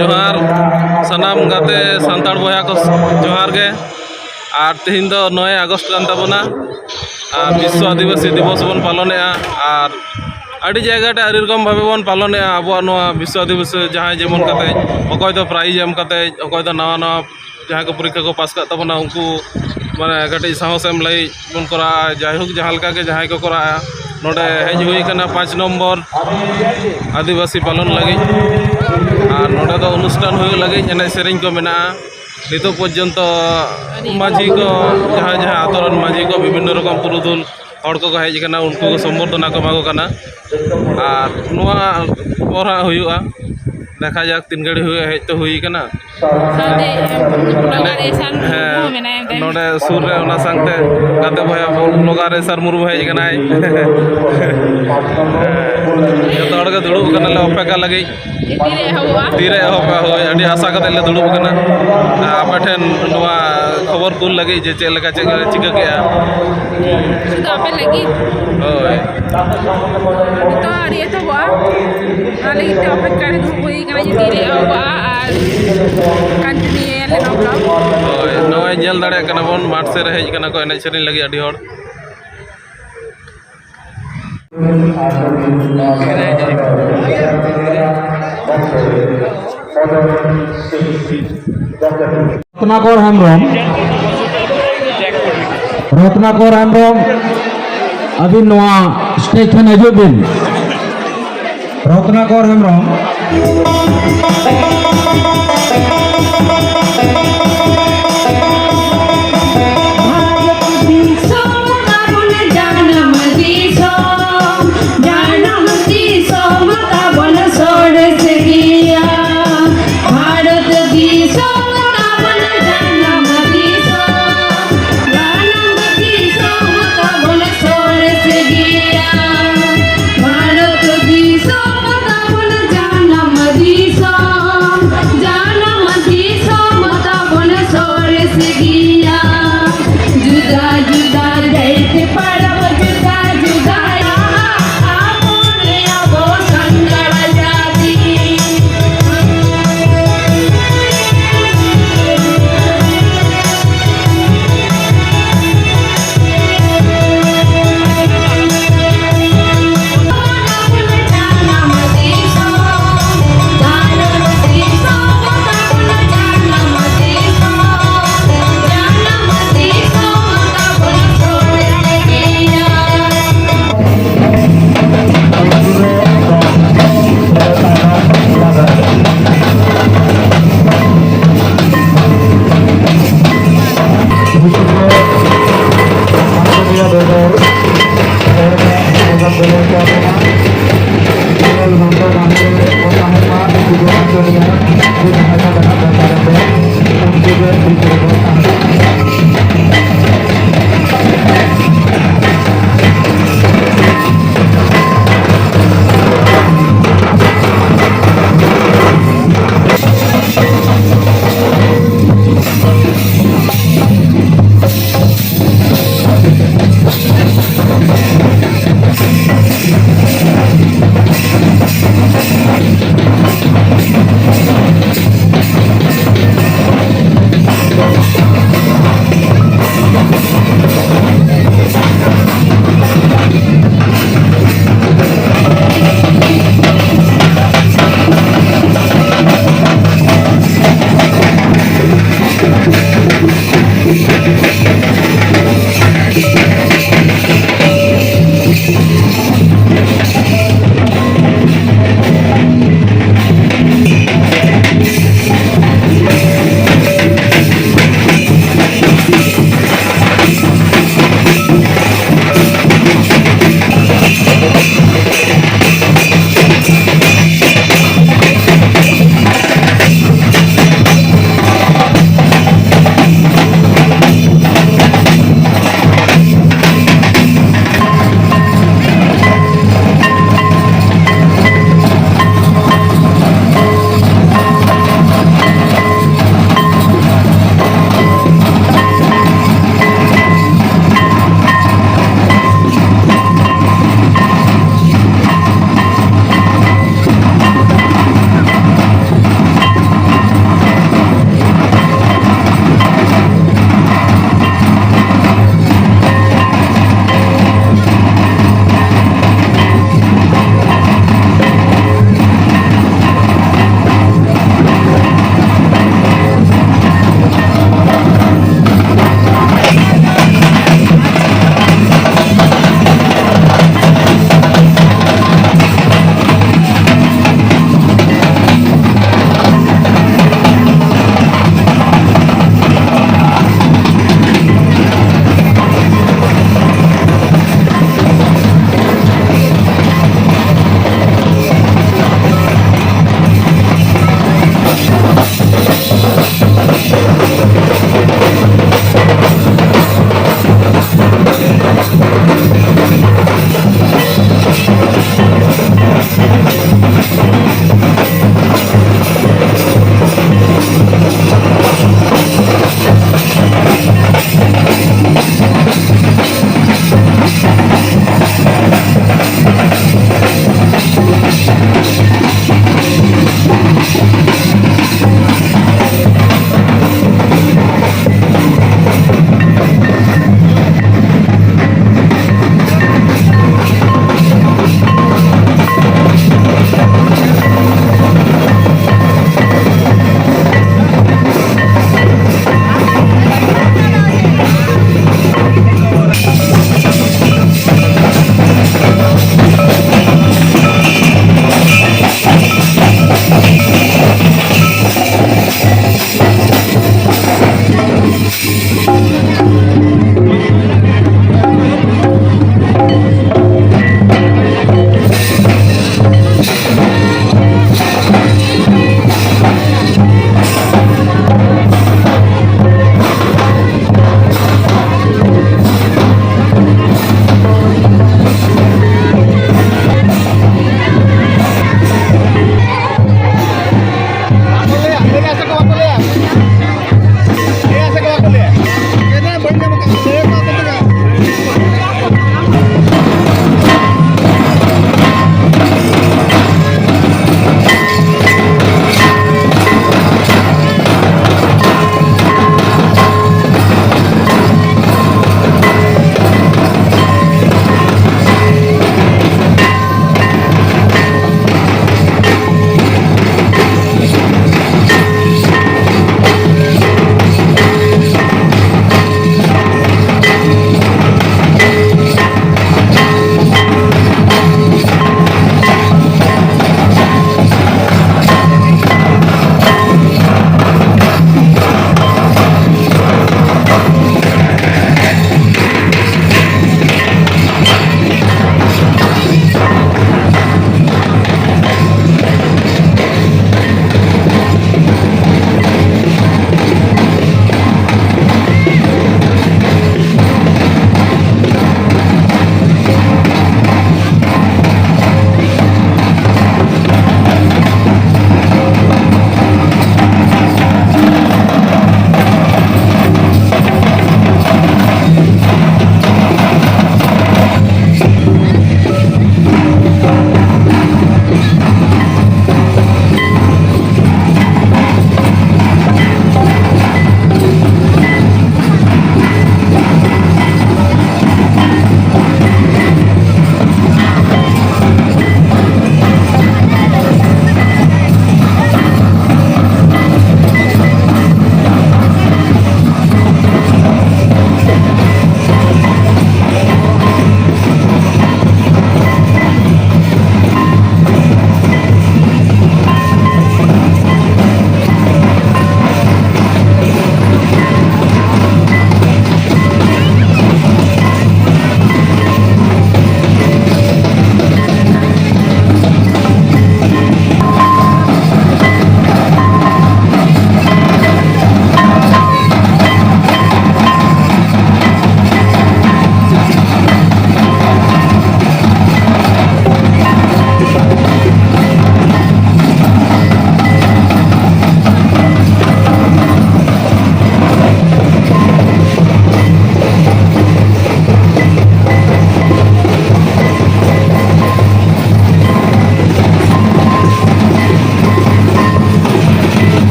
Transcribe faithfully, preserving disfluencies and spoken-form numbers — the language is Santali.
ᱡᱚᱦᱟᱨ, ᱥᱟᱱᱟᱢ ᱜᱟᱛᱮ ᱥᱟᱱᱛᱟᱲ ᱵᱚᱭᱦᱟ ᱠᱚ, ᱡᱚᱦᱟᱨ ᱜᱮ᱾ ᱟᱨ ᱛᱮᱦᱮᱧ ᱫᱚ ᱱᱚᱭ ᱟᱜᱚᱥᱴ ᱠᱟᱱ ᱛᱟᱵᱚᱱᱟ᱾ ᱟᱨ ᱵᱤᱥᱥᱚ ᱟᱹᱫᱤᱵᱟᱹᱥᱤ ᱫᱤᱵᱚᱥ ᱵᱚᱱ ᱯᱟᱞᱚᱱᱮᱜᱼᱟ᱾ ᱟᱨ ᱟᱹᱰᱤ ᱡᱟᱭᱜᱟ ᱨᱮ ᱟᱹᱰᱤ ᱨᱚᱠᱚᱢ ᱵᱷᱟᱵᱮ ᱵᱚᱱ ᱯᱟᱞᱚᱱᱮᱜᱼᱟ ᱟᱵᱚᱣᱟᱜ ᱱᱚᱣᱟ ᱵᱤᱥᱥᱚ ᱟᱹᱫᱤᱵᱟᱹᱥᱤ, ᱡᱟᱦᱟᱸᱭ ᱡᱮᱢᱚᱱ ᱠᱟᱛᱮ, ᱚᱠᱚᱭ ᱫᱚ ᱯᱨᱟᱭᱤᱡᱽ ᱮᱢ ᱠᱟᱛᱮ, ᱚᱠᱚᱭ ᱫᱚ ᱱᱟᱣᱟ ᱱᱟᱣᱟ ᱡᱟᱦᱟᱸᱭ ᱠᱚ ᱯᱚᱨᱤᱠᱠᱷᱟ ᱠᱚ ᱯᱟᱥ ᱠᱟᱜ ᱛᱟᱵᱚᱱᱟ, ᱩᱱᱠᱩ ᱢᱟᱱᱮ ᱠᱟᱹᱴᱤᱡ ᱥᱟᱦᱚᱥ ᱮᱢ ᱞᱟᱹᱜᱤᱫ ᱵᱚᱱ ᱠᱚᱨᱟᱣᱟ᱾ ᱡᱟᱭᱦᱳᱠ, ᱡᱟᱦᱟᱸ ᱞᱮᱠᱟ ᱜᱮ ᱡᱟᱦᱟᱸᱭ ᱠᱚ ᱠᱚᱨᱟᱣᱟ, ᱱᱚᱰᱮ ᱦᱮᱡ ᱦᱩᱭ ᱠᱟᱱᱟ ᱯᱟᱸᱪ ᱱᱚᱢᱵᱚᱨ ᱟᱹᱫᱤᱵᱟᱹᱥᱤ ᱯᱟᱞᱚᱱ ᱞᱟᱹᱜᱤᱫ᱾ ᱟᱨ ᱱᱚᱰᱮ ᱫᱚ ᱚᱱᱩᱥᱴᱷᱟᱱ ᱦᱩᱭᱩᱜ ᱞᱟᱹᱜᱤᱫ ᱮᱱᱮᱡ ᱥᱮᱨᱮᱧ ᱠᱚ ᱢᱮᱱᱟᱜᱼᱟ᱾ ᱱᱤᱛᱚᱜ ᱯᱚᱨᱡᱚᱱᱛᱚ ᱢᱟᱹᱡᱷᱤ ᱠᱚ, ᱡᱟᱦᱟᱸ ᱡᱟᱦᱟᱸ ᱟᱛᱳ ᱨᱮᱱ ᱢᱟᱹᱡᱷᱤ ᱠᱚ, ᱵᱤᱵᱷᱤᱱᱱᱚ ᱨᱚᱠᱚᱢ ᱯᱩᱨᱩᱫᱷᱩᱞ ᱦᱚᱲ ᱠᱚᱠᱚ ᱦᱮᱡ ᱟᱠᱟᱱᱟ, ᱩᱱᱠᱩ ᱠᱚ ᱥᱚᱢᱵᱚᱨᱫᱷᱚᱱᱟ ᱠᱚ ᱮᱢᱟ ᱠᱚ ᱠᱟᱱᱟ᱾ ᱟᱨ ᱱᱚᱣᱟ ᱯᱚᱨ ᱦᱟᱸᱜ ᱦᱩᱭᱩᱜᱼᱟ, ᱫᱮᱠᱷᱟ ᱡᱟᱠ ᱛᱤᱱ ᱜᱷᱟᱹᱲᱤᱡ ᱦᱩᱭᱩᱜᱼᱟ, ᱦᱮᱡ ᱛᱚ ᱦᱩᱭ ᱠᱟᱱᱟ᱾ ᱥᱟᱶᱛᱮ ᱵᱞᱚᱜᱟᱨ ᱮᱥ ᱟᱨ ᱢᱩᱨᱢᱩ ᱦᱮᱸ, ᱦᱚᱸ ᱢᱮᱱᱟᱭᱟ ᱢᱮᱱᱛᱮ᱾ ᱱᱚᱰᱮ ᱥᱩᱨ ᱨᱮ ᱚᱱᱟ ᱥᱟᱶᱛᱮ ᱜᱟᱛᱮ ᱵᱚᱭᱦᱟ ᱵᱞᱚᱜᱟᱨ ᱮᱥ ᱟᱨ ᱢᱩᱨᱢᱩ ᱦᱮᱡ ᱟᱠᱟᱱᱟᱭ᱾ ᱡᱚᱛᱚ ᱦᱚᱲ ᱜᱮ ᱫᱩᱲᱩᱵ ᱠᱟᱱᱟᱞᱮ ᱚᱯᱮᱠᱟ ᱞᱟᱹᱜᱤᱫ᱾ ᱛᱤᱨᱮ ᱮᱦᱚᱵᱚᱜᱼᱟ? ᱛᱤᱨᱮ ᱮᱦᱚᱵᱚᱜᱼᱟ, ᱦᱳᱭ, ᱟᱹᱰᱤ ᱟᱥᱟ ᱠᱟᱛᱮ ᱞᱮ ᱫᱩᱲᱩᱵ ᱠᱟᱱᱟ᱾ ᱟᱯᱮ ᱴᱷᱮᱱ ᱱᱚᱣᱟ ᱠᱷᱚᱵᱚᱨ ᱠᱩᱞ ᱞᱟᱹᱜᱤᱫ ᱡᱮ ᱪᱮᱫ ᱞᱮᱠᱟ ᱪᱮᱫ ᱞᱮ ᱪᱤᱠᱟᱹ ᱠᱮᱜᱼᱟ᱾ ᱥᱩᱫᱷᱩ ᱟᱯᱮ ᱞᱟᱹᱜᱤᱫ? ᱦᱳᱭ᱾ ᱱᱤᱛᱚᱜ ᱟᱹᱣᱨᱤ ᱮᱛᱚᱦᱚᱵᱚᱜᱼᱟ, ᱚᱱᱟ ᱞᱟᱹᱜᱤᱫ ᱛᱮ ᱚᱯᱮᱠᱟ ᱨᱮ ᱫᱩᱲᱩᱵ ᱦᱩᱭ ᱠᱟᱱᱟ ᱡᱮ ᱛᱤᱨᱮ ᱮᱦᱚᱵᱚᱜᱼᱟ ᱟᱨ ᱠᱚᱱᱴᱤᱱᱤᱭᱩᱭᱟᱞᱮ ᱱᱚᱝᱠᱟ᱾ ᱦᱳᱭ, ᱱᱚᱜᱼᱚᱭ ᱧᱮᱞ ᱫᱟᱲᱮᱭᱟᱜ ᱠᱟᱱᱟ ᱵᱚᱱ, ᱢᱟᱴᱷ ᱥᱮᱫ ᱨᱮ ᱦᱮᱡ ᱠᱟᱱᱟ ᱠᱚ ᱮᱱᱮᱡ ᱥᱮᱨᱮᱧ ᱞᱟᱹᱜᱤᱫ ᱟᱹᱰᱤ ᱦᱚᱲ᱾ ᱨᱚᱛᱱᱟᱠᱚᱨ ᱦᱮᱢᱵᱨᱚᱢ, ᱨᱚᱛᱱᱟᱠᱚᱨ ᱦᱮᱢᱵᱨᱚᱢ, ᱟᱹᱵᱤᱱ ᱱᱚᱣᱟ ᱥᱴᱮᱡ ᱴᱷᱮᱱ ᱦᱤᱡᱩᱜ ᱵᱤᱱ᱾ ᱨᱚᱛᱱᱟᱠᱚᱨ ᱦᱮᱢᱵᱨᱚᱢ᱾ ᱵᱷᱟᱨᱚᱛ ᱫᱤᱥᱚᱢ ᱛᱟᱵᱚᱱ ᱡᱟᱱᱟᱢ ᱫᱤᱥᱚᱢ, ᱡᱟᱱᱟᱢ ᱫᱤᱥᱚᱢ ᱛᱟᱵᱚᱱ ᱥᱚᱨᱮᱥ ᱜᱮᱭᱟ᱾ ᱵᱷᱟᱨᱚᱛ ᱫᱤᱥᱚᱢ ᱛᱟᱵᱚᱱ ᱡᱟᱱᱟᱢ ᱫᱤᱥᱚᱢ, ᱡᱟᱱᱟᱢ ᱫᱤᱥᱚᱢ ᱛᱟᱵᱚᱱ ᱥᱚᱨᱮᱥ ᱜᱮᱭᱟ᱾ ᱵᱷᱟᱨᱚᱛ ᱫᱤᱥᱚᱢ ᱛᱟᱵᱚᱱ ᱡᱟᱱᱟᱢ ᱫᱤᱥᱚᱢ, ᱡᱟᱱᱟᱢ ᱫᱤᱥᱚᱢ